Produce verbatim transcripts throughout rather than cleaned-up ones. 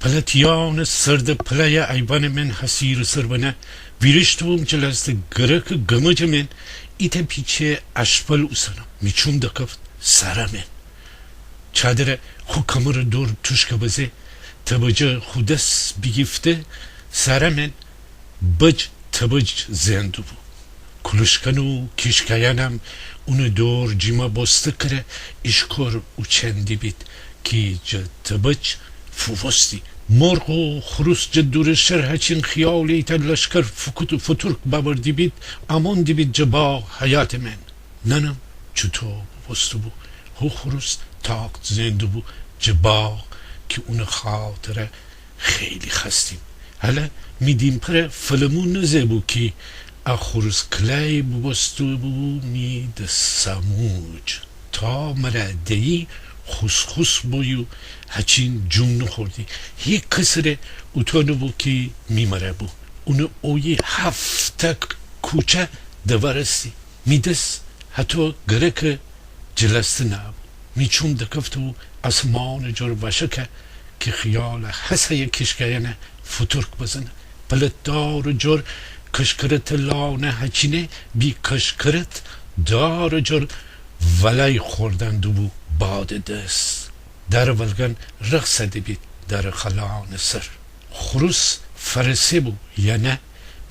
پلتیانٚ سردٚ پله‌یٚ ایوانٚ مئن حصیرٚ سر بنه ویریشته بوم، جلسته گرکٚ گمجٚ مئن ایتأ پیچه اشپل اوسنم. می چوم دکفت سارا مئن. چادرَ خو کمرٚ دور توشکَ بزه، تبجَ خو دس بیگیفته، سارا مئن بج تبج زئن دوبو. کولوشکن و کیشکایأنم اونٚ دور جیما بوسته کره ایشکور اوچئن دیبید کی جٚه تبج فووستی. مرغ و خوروس جٚه دورٚ شر هچین خیالی ایتأ لشکر فوتورک بأوردیبید، امون دیبید جٚه باغ حیاطٚ مئن. ننم چوتو بوبوسته‌بو. هو خوروس تاخت زئن دوبو جٚه باغ کی اونٚ خاطرَ خیلی خوأستیم. هله می دیمپره فلمو نزه‌بو کی ا خوروس کلای بوبوسته‌بو می دس‌آموج. تا مره دیی خوس‌خوس بویو هچین جوم نوخوردی. هیکسٚ ره اوتو نوبو کی می مره بو. اونٚ اویی هفت‌تأ کوچه دوارستی. می دس هتو گرکٚ جلسته نابو. می چوم دکفته‌بو آسمانٚ جور واشکه کی خیالَ هسه یه کیشکایأنَ فوتورک بزنه. پلت دارٚ جور کشکرتٚ لانه هچینه بی کشکرت دارٚ جور ولای خوردن دوبو بادٚ دس. دارٚ ولگان رخص دیبید دارٚ خالانٚ سر. خوروس فرسه‌بو یا نه،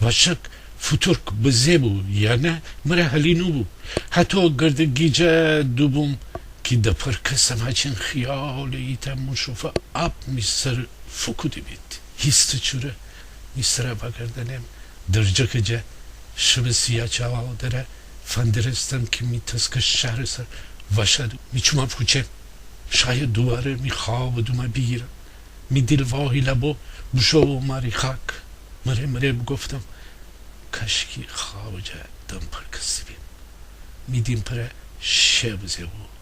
واشک فوتورک بزه‌بو یا نه، مره حالی نوبو. هتو گردٚ گیجه دوبوم کی دپرکسم، هچین خیالی ایتأ موشوفه آب می سر فوکوده‌بید. هیستٚ چوره می سرَ واگردأنم درجکٚ جا. شبٚ سیاچادرَ فندرستم کی می تسکٚ شهرٚ سر واشادو. می چومَ فوچم. شاید دوواره می خوابٚ دومَ بیگیرم. می دیل واهیلَ بو بوشو ماری خاک. مره مره بوگفتم کاشکی خوابٚ جا دمپرکسته بیم. می دیمپره شی بزه‌بو.